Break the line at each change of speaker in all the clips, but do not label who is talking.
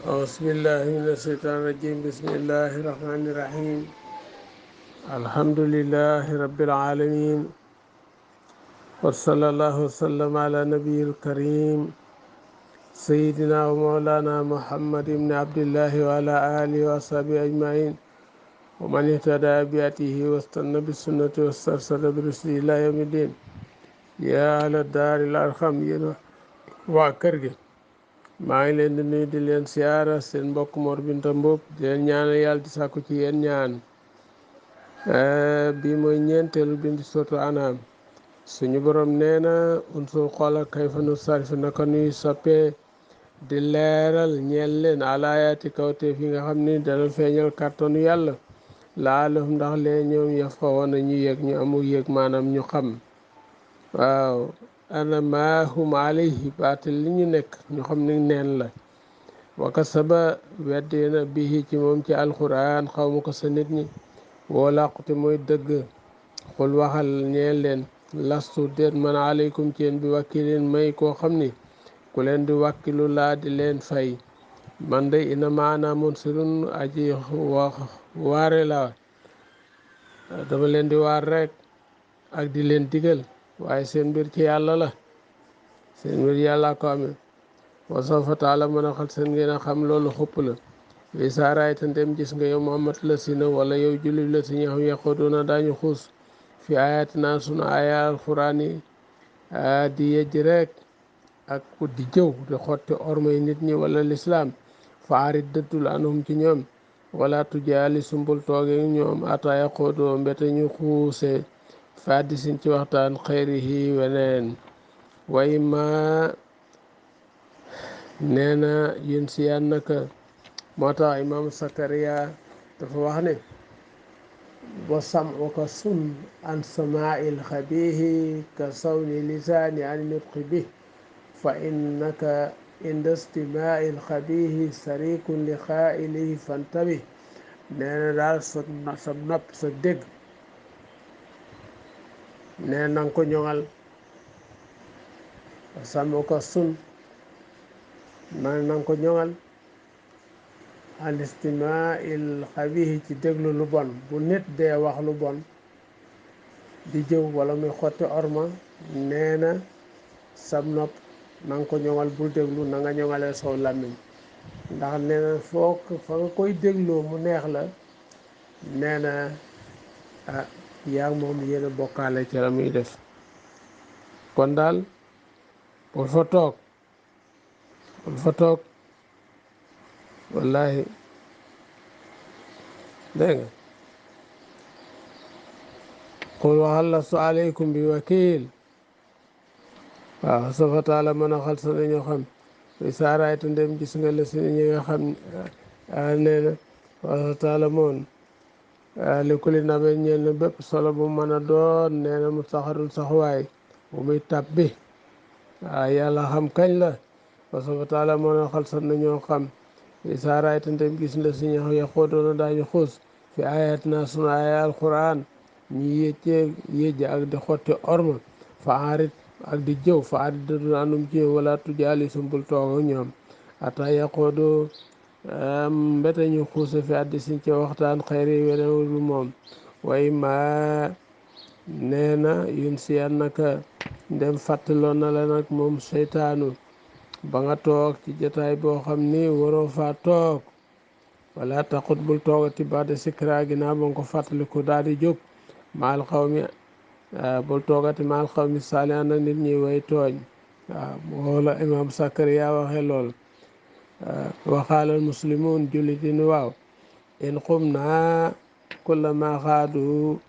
أعوذ بالله من الشيطان الرجيم. بسم الله الرحمن الرحيم. الحمد لله رب العالمين، وصلى الله وسلم على نبي الكريم سيدنا ومولانا محمد بن عبد الله وعلى آله وصحبه أجمعين، ومن اهتدى بهديه واستنى بسنته واسترشد برشده إلى يوم الدين. يا أهل الدار الأرحم yéen waa kër gi, maa ngi leen di nuyu di leen siyaara. seen mbokk Mor Binta Mboup di leen ñaanal yàlla di sàkku ci yéen ñaan. bi mooy ñeenteelu bindi sotu Anaam. suñu borom nee na unsur xoola kayfa nu sarfi naka nuy soppee di leeral ñeel leen alaayaati kawteef yi nga xam ni dana feeñal kàttanu yàlla laalahum ndax lee ñoom yafqahuuna ñu yëg, ñu amul yëg maanaam ñu xam. waaw ana maa hum alayhi baatil li ñu nekk ñu xam ni neen la. waka saba weddina bihi ci moom ci alquran xaw ma ko sa nit ñi woo làqute mooy dëgg. xul waxal ñeel leen lastu déet man aleykum ci yéen bi wakkilin may koo xam ni ku leen di wakkilu laa di leen fay. man de ina maana munsirun aji wax waare la, dama leen di waar rek ak di leen digal, waaye seen mbir ci yàlla la, seen mbir yàlla ko amee. wa sawfa ta'lamuuna xal seen ngeen a xam loolu xupp la. li saaraay te ndem gis nga yow Muhammad la si na wala yow jullit la si ñi xam yaxuduuna daañu xuus fi ayatina sunu aya alxuraan yi di yejj rek ak di jëw di xotti ormay nit ñi wala lislaam. faarit dëddul anhum ci ñoom wala tujaali sumbul tooge ñoom ata yaxudoo mbete ñu xuuse fi hadiisin ci waxtaan xayrihi weneen. way ma nee na yén si yan naka moo tax imam Sakariya dafa wax ne wa sam'uka sun an samaa'il xabiihi ka sawni lisaani an nutqi bi fa innaka inda istimaa'il xabiihi sarikun li xaa'ilihi fantabi. nee na daal sa nopp sa dégg nee na nga ko ñoŋal. wa sam'uka sun na nga ko ñoŋal an istimaa'il xabiihi ci déglu lu bon. bu nit dee wax lu bon di jëw wala muy xotti orma, nee na sab nopp na nga ko ñoŋal, bul déglu, na nga ñoŋalee soo làmmiñ. ndax nee na fa nga koy dégloo mu neex la, nee na yaa moom yéen a bokkaale ci la muy def. kon daal bul fa toog, bul fa toog wallaahi, dégg nga. qul waxal lastu aleykum bi wakiil. waaw sawfa ta'lamuuna mën a xal sa nañoo xam. bi saaraay te ndem gis nga la si ñi nga xam nee na sawfa ta'lamuun li kulli naba'in ñeel na bépp solo bu mën a doon, nee na mu saxarul saxuwaay bu muy tàbbi. waaw yàlla xam kañ la. wa sawfa ta'lamuuna xal sa nañoo xam. bi saaraay te ndem gis la si ñi yaxuuduuna daañu xuus fi ayatina sunu aya alquran ñi yéjj ak di xotti orma fa aarit ak di jëw fa aarit dëddu anum ci wala tujaali sumbul toog ñoom ata yaxuudu mbete ñu xuuse fi hadiisin ci waxtaan xayri weneen lu moom. way ma nee na yun siyan naka ndem fàttaloon na la nag moom seytaanu ba nga toog ci jataay boo xam ni waroo faa toog, wala taxut bul toogati ba'da zikraa ginnaaw ba nga ko fàttaliku daal di jóg maal xaw mi bul toogati maal xaw mi saalihiin ak nit ñi way tooñ. waaw la imam Sakariya waxee lool. waxaalal muslimuun jullit yi ni waaw in xum naa kullama xaadu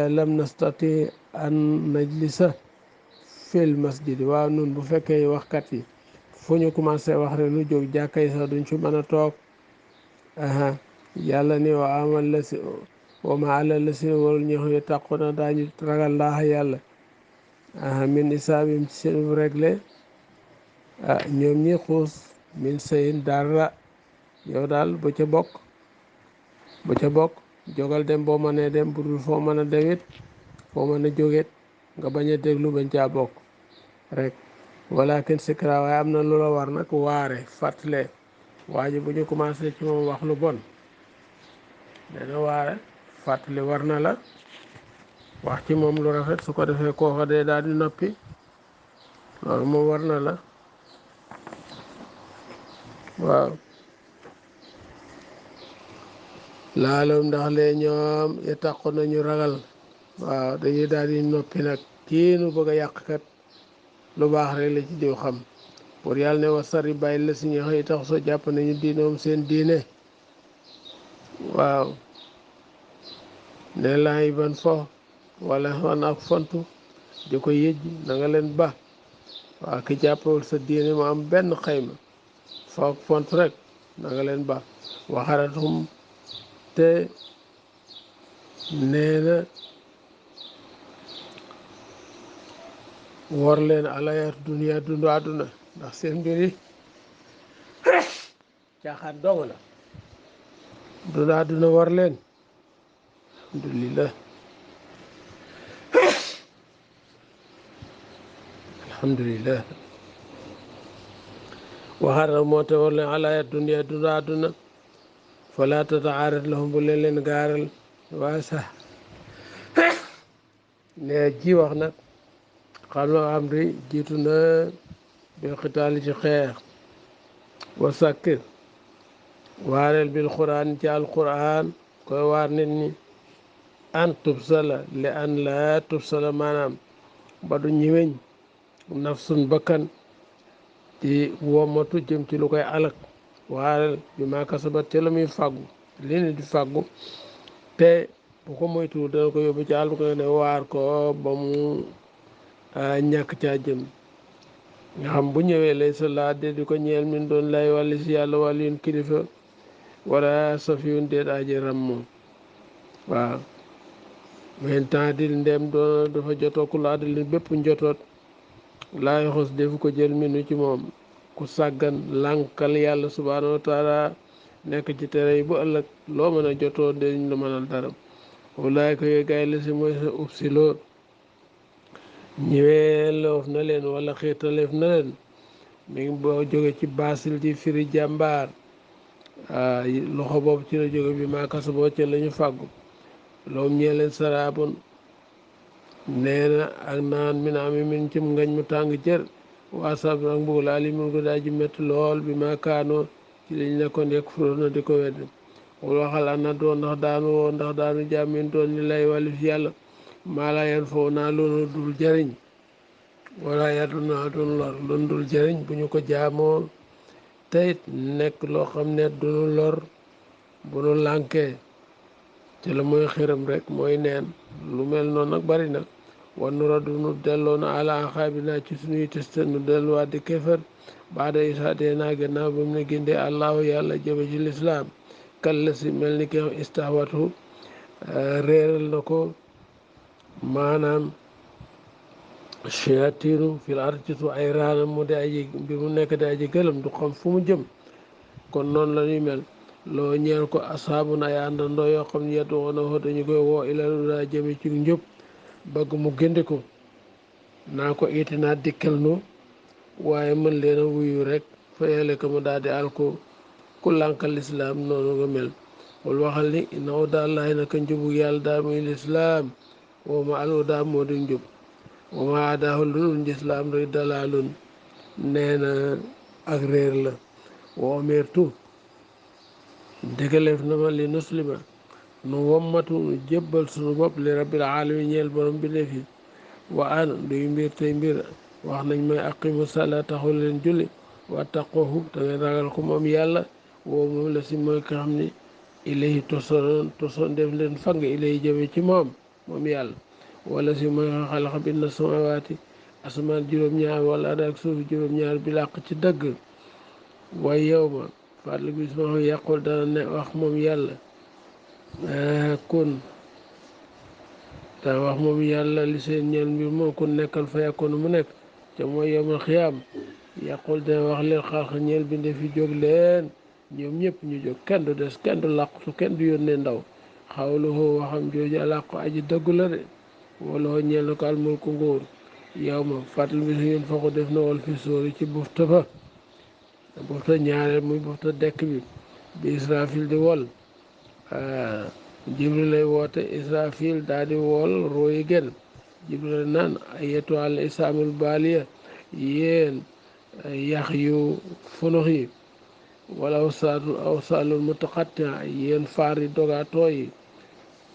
lam nastati an najlisa fil masjid. waaw nun bu fekkee waxkat yi fu ñu commencé wax rek lu jóg jàkka yi sax duñ ci mën a toog. yàlla ni wa ma ala la si warul ñoo xam ne taquna daañu ragal laaxa yàlla min isaabim ci seen réglé ñoom ñi xuus min sayin dara. yow daal bu ca bokk jógal dem boo mënee dem, bu dul foo mën a demit foo mën a jóget nga bañ a déglu bañ caa bokk rek. walakin sikra waaye am na lu la war nag waare fàttale waa ji bu ñu commencé ci moom wax lu bon dana waare fàttali war na la wax ci moom lu rafet su ko defee kooka dee daal di noppi loolu moom war na la waaw laalum ndax lee ñoom ya tàqu nañu ragal waaw dañuy daal di noppi nag kii nu bëgg a yàqkat lu baax rek la ci diw xam pour yàlla ne wa sari bàyyi la si ñu xëy tax soo jàpp nañu diinoom seen diine waaw ne laay ban fo wala wan ak fontu di ko yëj na nga leen ba waaw ki jàppawul sa diine mu am benn xayma foog font rek na nga leen ba waxaratum te nee na war leen alayat duniya dundu àdduna ndax seen mbiri caaxaan dong la dundu àdduna war leen alhamdulillah alhamdulillah waxara moo te war leen alayat duniya dundu àdduna fala tataarat lahum bu leen leen gaaral waaye sax ne ji wax nag xam na am ri jiitu na bil xitaali ci xeex wa sakkir waareel bil quraan ci alquran koy waar nit ñi an tubsala li an la tubsala maanaam ba du ñiweñ nafsun bakkan ci womatu jëm ci lu koy alak waareel bi maa kasabat ca la muy fàggu li ni di fàggu te bu ko moytu dana ko yóbbu ci àll bu ko ne waar ko ba mu ñàkk caa jëm nga xam bu ñëwee lay sa laa de di ko ñeel min doon lay wàlli si yàlla wàllu yun kilifa wala safiyun déet aji ram moom waaw men temps dil ndem doon dafa jotoo ku la adil bépp njotoot laay xos defu ko jël minu ci moom ku sàggan lànkal yàlla subhanahu wa taala nekk ci tere yi bu ëllëg loo mën a jotoo dañ la mënal dara walaay ko yooyu gaay la si mooy sa ub si loo ñëwee loof na leen wala xiirtaleef na leen mi ngi boo jóge ci baasil ci firi jàmbaar loxo boobu ci la jóge bi maakasa boo ci la ñu fàggu loolu ñee leen saraabun nee na ak naan mi naa mi min cim ngañ mu tàng jër waa sab ak mbugal alimun ko daa ji métti lool bi maakaanoo ci liñ nekkoon yekk furo na di ko wedd wul waxal ana doon ndax daanu woo ndax daanu jàmmin doon ni lay wàllu fi yàlla maala yan foofu naa loolu dul jëriñ wala yaddu naa doon lor loolu dul jëriñ bu ñu ko jaamoo teyit nekk loo xam ne duñu lor bu nu lànkee ci la mooy xiram rek mooy neen lu mel noonu nag bari na wan nu raddu nu delloo na ala axaabi naa ci suñuy teste nu delluwaat di kéefar baada isaa dee naa gannaaw ba mu ne gindee allahu yàlla jëme ci lislaam kalla si mel ni ki istahwatu réeral na ko maanaam chatiru fil artitu ay raanam mu de aji mbir mu nekk de aji gëlëm du xam fu mu jëm kon noonu la ñuy mel loo ñeel ko asaabu na ay àndandoo yoo xam ne yeddu woon na dañu koy woo ilalu daa jëme ci njub bëgg mu gëndi ko naa ko iti naa dikkal nu waaye mën leen a wuyu rek fa yàlla ko mu daal di alko ku lànkal lislaam noonu nga mel wal waxal ni inna hudaa Allaahi naka njubu yàlla daal muy lislaam woo ma al hudaa moo di njub wa ma adaahu lu dul lislaam rek dalaalun nee na ak réer la wa umirtu dégaleef na ma li nuslima nu wommatu nu jébbal sunu bopp li rabbil alamin ñeel borom bi ne fi wa an luy mbir tey mbir wax nañ may aqimu sala taxul leen julli wa taqohu te ngeen ragal ko moom yàlla woo moom la si mooy ka xam ne ilayhi tosoon def leen fang ilayhi jëme ci moom yàlla wala si mooy xalaqa bind samawaati asamaan juróom-ñaar wala ada ak suuf juróom-ñaar bi làq ci dëgg waaye yow ma fàttali bis ma xam yàqul dana ne wax moom yàlla kun dana wax moom yàlla li seen ñeel mbir moom kun nekkal fa yàkkoon mu nekk te mooy yowmal xiyaam yàqul dana wax leen xalq ñeel binde fi jóg leen ñoom ñëpp ñu jóg kenn du des kenn du làqutu kenn du yónnee ndaw xawluhu waxam jooju làqu aji dëggu la de wala ñeel na ko almulku nguur yow ma fàttali bi si ngeen fa ko def na wal fi sóori ci bufta ba bufta ñaareel muy bufta dekk bi Israfil di wol Jibril lay woote Israfil daal di wol rooyi gën Jibril naan ayetu àll isaamul baaliya yéen yax yu funux yi wala awsaalul mutaqattia yéen faar yi dogaatoo yi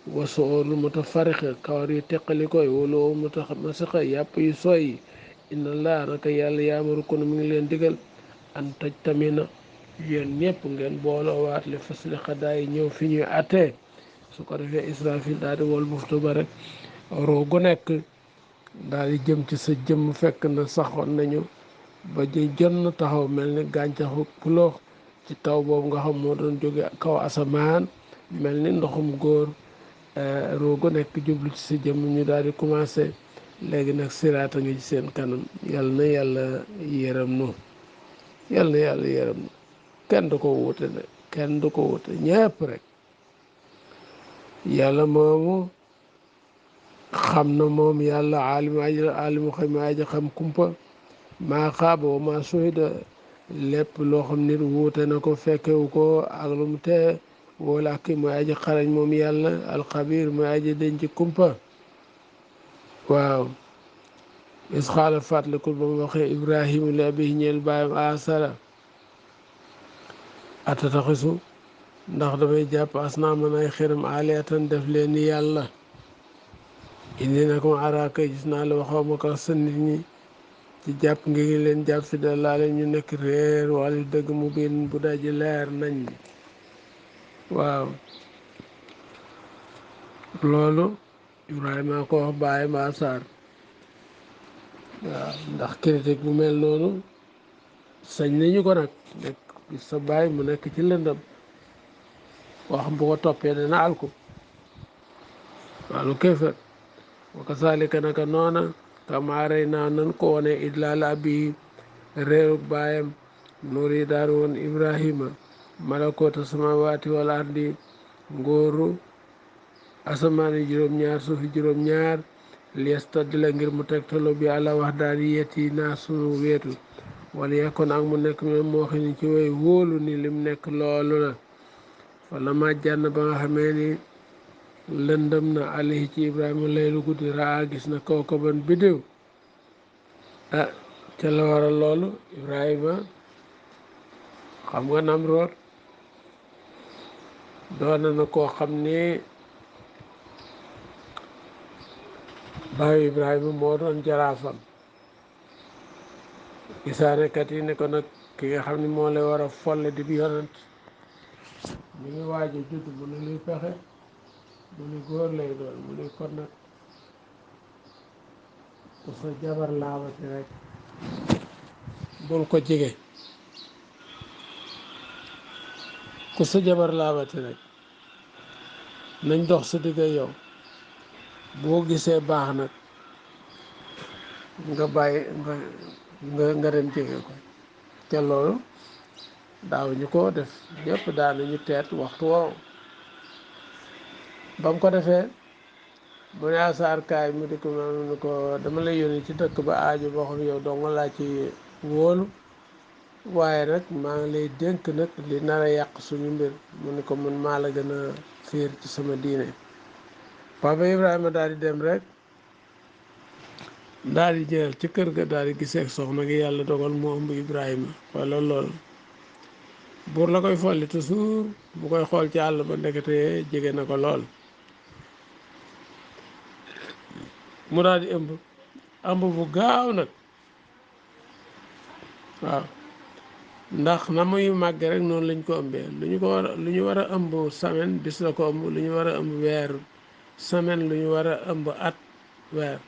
wasoolul mutafariqa kawar yu teqaliko yi wala masiqa yàpp yu sooy yi inna allah naka yàlla yaamarukum mi ngi leen digal an taj tamina yéen ñëpp ngeen booloo waat li fasli xadaa yi ñëw fi ñuy attee su ko defee Israfil daal di wol buftu ba rek roo gu nekk daal di jëm ci sa jëmm fekk na saxoon nañu ba ñu jonn taxaw mel ni gàncaxu puloox ci taw boobu nga xam moo doon jóge kaw asamaan mel ni ndoxum góor roo gu nekk jublu ci sa jëmm ñu daal di commencé léegi nag siraata ngi ci seen kanam yàlla na yàlla yërëm nu yàlla na yàlla yërëm nu kenn du ko wuute ne kenn du ko wuute ñépp rek yàlla moomu xam na moom yàlla aalimu xam aji xam kumpa maa xaaba wa maa suhida lépp loo xam nit wuute na ko fekkewu ko ak lu mu tee wala ak mooy aji xarañ moom yàlla alxabir mooy aji denc kumpa waaw is xaala fàttalikul ba mu waxee ibrahima li abihi ñeel baayam asara atataxisu ndax damay jàpp asnaaman ay xiram alihatan def leen ni yàlla indi na ko araaka gis naa la waxaw ma ko sa nit ñi ci jàpp ngi leen jàpp fi da laale ñu nekk réer wala dëgg mu biin bu daji leer nañ waaw loolu ibrahima ko wax baayam asar waaw ndax critique bu mel noonu sañ nañu ko nag nekk gis sa baay mu nekk ci lëndam wax bu ko toppee dana alku wàllu kéefër wa kasaalika naka noona kama rey naa nan ko wone idlaal abi réeruk baayam nuur yi daal woon ibrahima malakoota samawaati wal ardi ngóoru asamaan yi juróom-ñaar suufi juróom-ñaar liyastadilla ngir mu tegtalo bi àla wax daal yeti naa sunu weetu wala yekkoon ak mu nekk même moo xam ne ci way wóolu ni lim nekk loolu la wala ma jànn ba nga xamee ni lëndëm na alayhi ci ibrahima laylu guddi raa gis na kawkaban bidéew ca la waral loolu ibrahima xam nga Namrood doona na koo xam ni baayu ibrahima moo doon jaraafam gisaanekat yi ne ko nag ki nga xam ni moo lay war a folle di bi yonant mi ngi waaj a judd mu ne luy pexe mu ni góor lay doon mu ni kon nag ku sa jabar laabati rek bul ko jege ku sa jabar laabati rek nañ dox sa digga yow boo gisee baax nag nga bàyyi nga dem jege ko te loolu daaw ñu ko def ñëpp daanañu teet waxtu woowu ba mu ko defee mu ne asaar kaay mu di ko mu ne ko dama lay yónni ci dëkk ba aajo boo xam yow doo nga laa ci wóolu waaye nag maa ngi lay dénk nag li nar a yàq suñu mbir mu ne ko man maa la gën a fiir ci sama diine papa Ibrahima daal di dem rek daal di jël ci kër ga daal di gisee soxna gi yàlla dogal mu ëmb Ibrahima wala loolu buur la koy folli toujours bu koy xool ci àll ba ndekete jege na ko lool mu daal di ëmb bu gaaw nag waaw ndax na muy màgge rek noonu lañ ko ëmbee lu ñu war a ëmb semaine bis la ko ëmb lu ñu war a ëmb weer semaine lu ñu war a ëmb at weer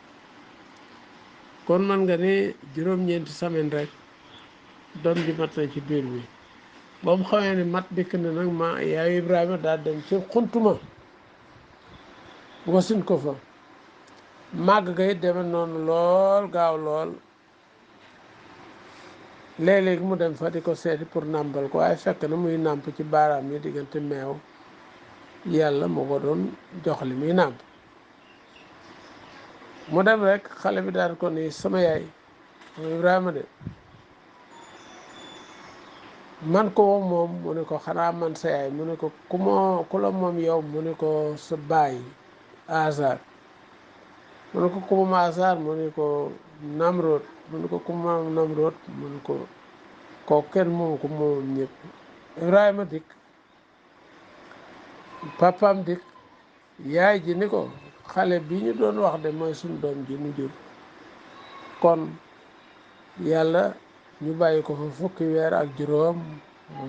kon man nga ni juróom-ñeenti semaine rek doom ji mat na ci biir bi ba mu xamee ni mat dikk na nag ma yaayu Ibrahima daal dem ci xuntuma wasin ko fa màgg ga it deme noonu lool gaaw lool léeg-léegi mu dem fa di ko seeti pour nàmpal ko waaye fekk na muy nàmp ci baaraam yi diggante meew yàlla moo ko doon jox li muy nàmp mu dem rek xale bi daal ko ni sama yaay sama Ibrahima de man ko moom mu ne ko xanaa man sa yaay mu ne ko ku la moom yow mu ne ko sa baay Azar mu ne ko ku moom Azar mu ne ko Namrod mu ne ko ku moom Namrod mu ne ko kooku kenn moom ko moom ñëpp Ibrahima dikk papaam dikk yaay ji ni ko xale bi ñu doon wax de mooy suñu doom ji nu jur kon yàlla ñu bàyyi ko fa fukki weer ak juróom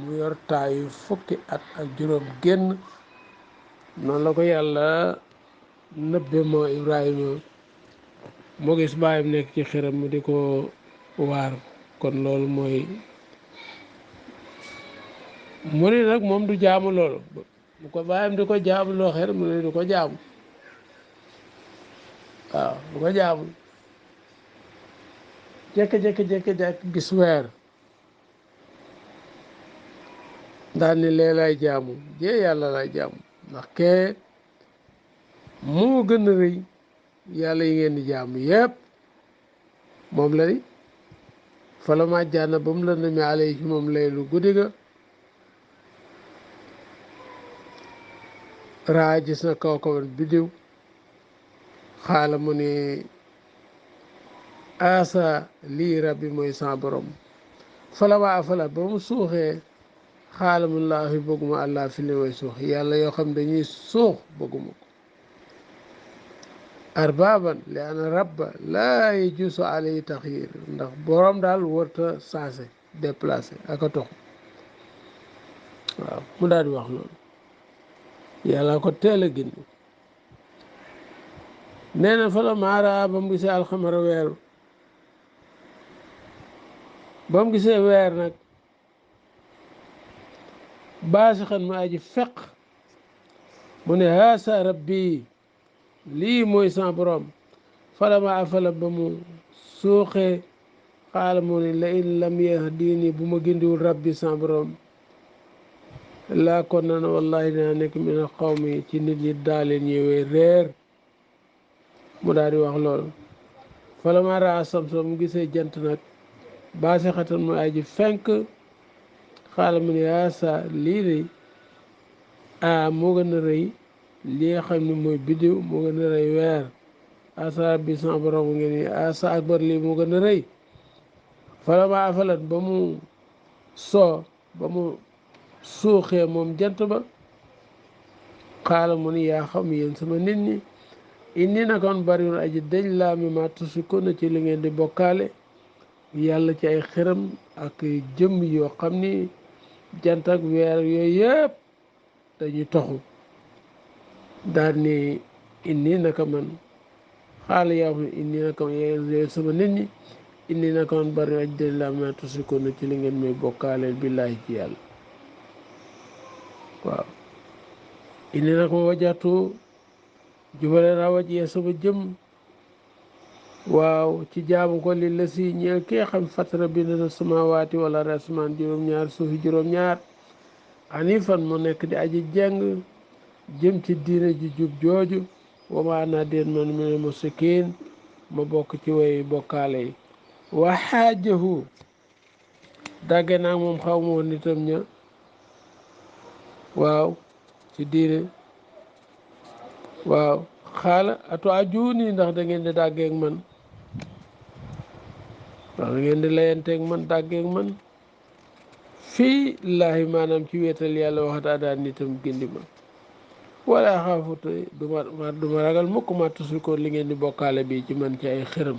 mu yor taayu fukki at ak juróom génn noonu la ko yàlla nëbbe moo Ibrahima moo gis baayam nekk ci xiram mu di ko waar kon loolu mooy mu ni nag moom du jaamu loolu bu ko baayam di ko jaamu loo xer mu ne du ko jaamu waaw du ko jaamu jékki-jékki gis weer daal ni lee lay jaamu jee yàlla lay jaamu ndax kee moo gën a rëy yàlla yi ngeen di jaamu yépp moom la ni falama jànna ba mu la nami alay ci moom laylu guddi ga raa gis na kaw kawan biddiw xaala mu ni asa lii rabbi mooy sa borom falama afala ba mu suuxee xaala mun laa fi bëgguma àllaa fi li way suux yàlla yoo xam dañuy suux bëgguma ko arbaaban li ana rabba laa yajuusu alayhi taxyir ndax borom daal warta sensé déplacé ak a tox waaw mu daal di wax loolu yàlla ko teel a gindi nee na fa la maara ba mu gisee alxamara weeru ba mu gisee weer nag baasixan mu aji feq mu ne haasa rabbi lii mooy sa borom falama afala ba mu suuxee xaala mu ne la in lam yahdini bu ma gindiwul rabbi sa borom laa kon na ne wallahi dina nekk min al qawmi ci nit ñi daaleen ñëwee réer mu daal di wax loolu falama raa samsa mu gisee jant nag baasixatan mu aji fenk xaala mu ne haasa lii de moo gën a rëy li nga xam ne mooy biddiw moo gën a rëy weer asa bi san borom ngeen ni asa akbar lii moo gën a rëy falama afalat ba mu soo ba mu suuxee moom jant ba xaala mu ni yaa xam yéen sama nit ñi inni na kon bariwul aji dañ laa mi ma tusiku na ci li ngeen di bokkaale yàlla ci ay xiram ak jëm yoo xam ni jant ak weer yooyu yëpp dañuy toxu daal ni inni naka man xaala yaa xam inni naka man yéen sama nit ñi inni naka man bariwul aji dañ laa mi ma tusiku na ci li ngeen may bokkaale billaahi ci yàlla waaw inni naka ma wajatu jubale naa wajee sama jëm waaw ci jaamu ko li la si ñeel kee xam fatara bind na samawaati wala rasmaan juróom-ñaar suufi juróom-ñaar anifan mu nekk di aji jeng jëm ci diine ji jub jooju wama naa deen man mu ne musikiin ma bokk ci way bokkaale yi wa xaajahu dagge naa moom xaw ma woon nitam ña waaw ci diine waaw xaala atu ajuuni ndax da ngeen di dàggeeg man ndax da ngeen di layanteeg man dàggeeg man fii laahi maanaam ci wéetal yàlla waxataa daan nitam gindi ma wala xaafute duma ragal mukk ma tusul ko li ngeen di bokkaale bi ci man ci ay xërëm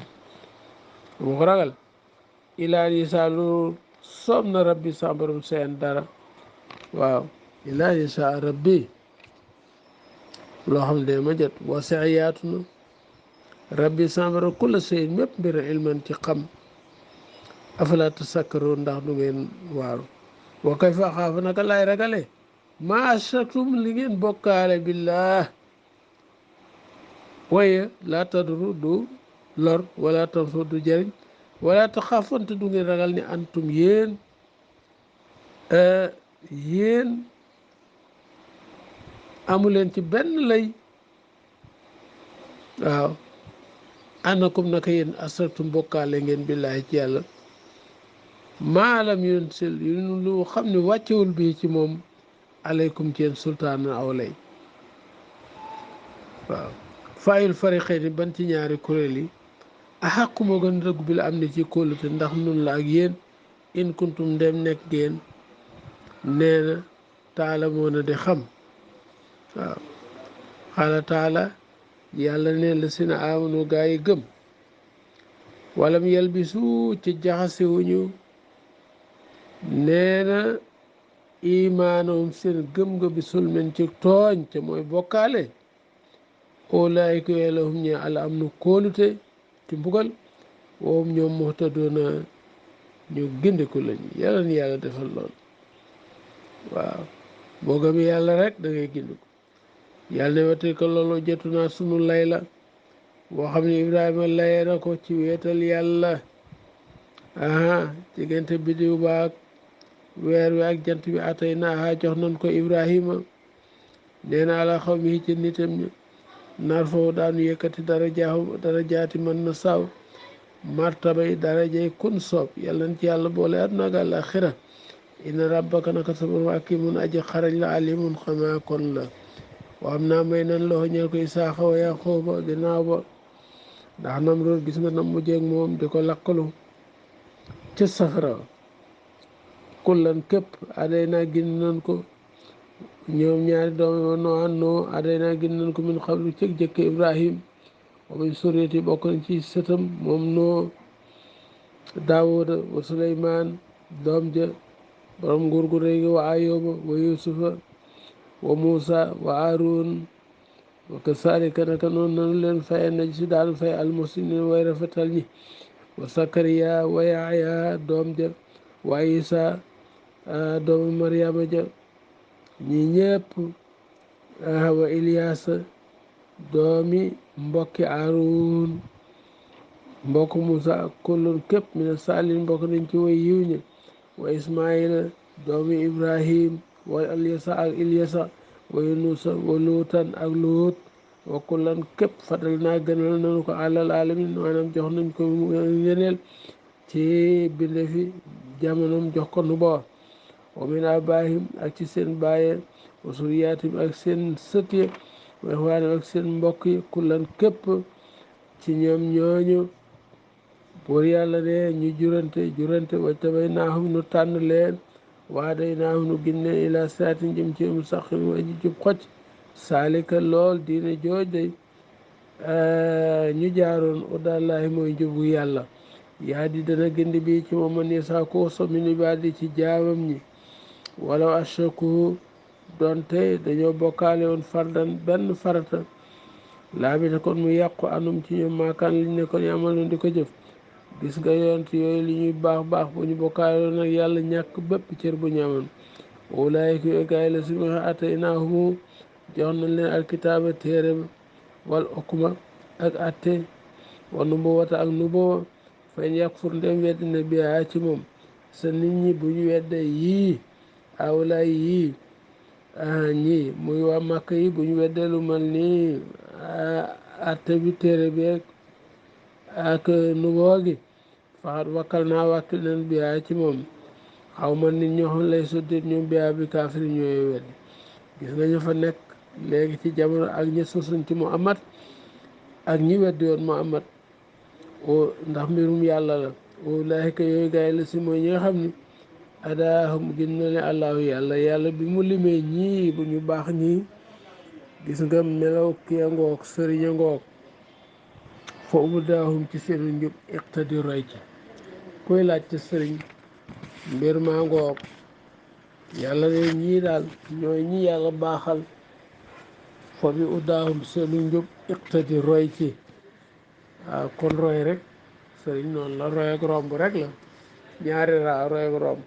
duma ko ragal ilaa yi saa lu soob na rabbi sa borom seen dara waaw ilaa yi saa rabbi loo xam ne ma jot wasi'a yaatu na rabbi sambara kulla sey mépp mbir ilman ci xam afala tasakkaroon ndax du ngeen waaru wa kayfa axaafu naka laay ragale ma ashraktum li ngeen bokkaale billah waaye laa tadru du lor wala tanfu du jëriñ wala taxaafante du ngeen ragal ni antum yéen amuleen ci benn lay waaw annakum naka yéen asraktum bokkaale ngeen billaahi ci yàlla maalam yunsil lu xam ne wàccewul bii ci moom aleykum ci yéen sultaan aw lay waaw faayul fariqayni ban ci ñaari kuréel yi axaqu moo gën dëgg bi la am ne ci kóolute ndax nun la ak yéen in kuntum ndem nekk ngeen nee na taala moo na di xam waaw xaala taala yàlla neen la sina amanu gaa yi gëm walam yalbisu ci jaxase wuñu nee na imaanahum seen gëm nga bi sulmen ci tooñ te mooy bokkaale ulaayika yooyu lahum ñe ala am nu kóolute ci mbugal woom ñoom muhtadoona ñu gindiku lañu yàlla ni yàlla defal lool waaw boo gëm yàlla rek da ngay gindiku yàlla ne wate ko loolu jotu naa sunu lay la boo xam ne Ibrahima layee na ko ci weetal yàlla aha diggante biddiw baak weer wi ak jant bi atay naaha jox nañ ko Ibrahima nee na ala xaw mi ci nitam ñi nar foofu daanu yëkkati darajaati mën na saw martabay darajay kun soob yàlla na ci yàlla boole àdduna ak àllaaxira inna rabbaka naka sa borom hakiimun aji xarañ la alimun xamaa kon la waam naa may nan loxo ñeel ko Isaaxa wa Yaquuba ginnaaw ba ndax nam roon gis nga nam mu jeeg moom di ko lakkalu ca safara kullan képp aday naa gin nan ko ñoom ñaari doomi ma noo an noo aday naa gin nan ko min xablu cëg jëkke Ibrahim wa min suriyati bokk nañ ci sëtam moom noo Daawuda wa Suleymaan doom ja borom nguur gu réy gi wa Ayuba wa Yusufa wa Muusa wa Aaron wa kasaalika naka noonu nanu leen faye naj si daal fay almuslimin way rafetal ñi wa Sakariya wa Yaxya doom ja wa Isa doomu Maryama ja ñi ñëpp wa Ilyaasa doomi mbokki Aaron mbokk Muusa ak kullun képp mina saalin mbokk nañ ci way yiw ñi wa Ismaila doomi Ibrahim wa Ilyasa ak Ilyasa wa Yunusa wa Luutan ak Luut wa kullan képp fadal naa gënal nañu ko alal alamin maanaam jox nañ ko yeneel ci binde fi jamonoom jox ko nu boor wa min abaahim ak ci seen baaye wa suriyaatim ak seen sët yi wa ixwaanim ak seen mbokk yi kullan képp ci ñoom ñooñu buur yàlla ne ñu jurante wa tabaynaahum nu tànn leen waa day naahum nu ginne ila siraatin jëm ci mustaqim aji jub xocc saalika lool diine jooj day ñu jaaroon udallaahi mooy njubu yàlla yaa di dana gindi bi ci moom man yasaa ko so min ibaadi ci jaamam ñi walaw ashraku donte dañoo bokkaale woon fardan benn farata laa bi te kon mu yàqu anum ci ñoom maakaan liñ ne kon yamaloon di ko jëf gis nga yonent yooyu li ñuy baax baax bu ñu bokkaale woon ak yàlla ñàkk bépp cër bu ñu amoon ulaayika yooyu gaay la suñu ataynaahum jox nañ leen alkitaaba téere ba wal okuma ak atte wa nubuwata ak nubuwa fayn yakfur ndem weddi na bihaa ci moom sa nit ñi bu ñu weddee yii awlaay yii ñii muy waa màkk yi bu ñu weddee lu mel nii atte bi téere bi ak nubuwa gi faxat wakkal naa wàkkil leen bihaa ci moom xaw ma nit ñoo xam lay soddit ñoom bihaa bi kaafiri ñooy weddi gis nga ñu fa nekk léegi ci jamono ak ñi sosuñ ci Muhammad ak ñi weddi woon Muhammad o ndax mbirum yàlla la ulaayika yooyu gaay la si mooy ñi nga xam ni adaahum gin na leen allahu yàlla bi mu limee ñii bu ñu baax ñii gis nga melaw ki a ngoog sëriñ a ngoog fo umu daahum ci seenu njub iqtadi roy ci koy laaj ci sëriñ mbir maa ngoog yàlla ne ñii daal ñooy ñi yàlla baaxal fo bi udaahum seenu njub iqtadi roy ci waaw kon roy rek sëriñ noonu la roy ak romb rek la ñaari raa roy ak romb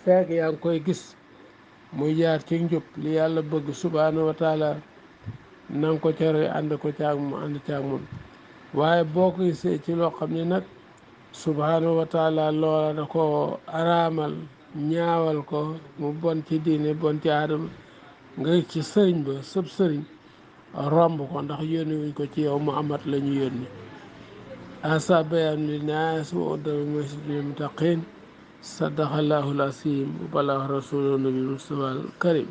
fekk yaa ngi koy gis muy jaar ci njub li yàlla bëgg subhaanahu wa taala nanga ko ca roy ànd ko caag mu ànd caag moom waaye boo ko gisee ci loo xam ne nag subhaanahu wa taala loola da ko araamal ñaawal ko mu bon ci diine bon ci aadama nga ci sëriñ ba sëb sëriñ romb ko ndax yónni wuñ ko ci yow Muhammad la ñu yónni asa bayan li naas wa hudan wa bushra lil muttaqin sadaqallaahu l-aziim wa ballagha rasuuluhu nabi Mustafa al karim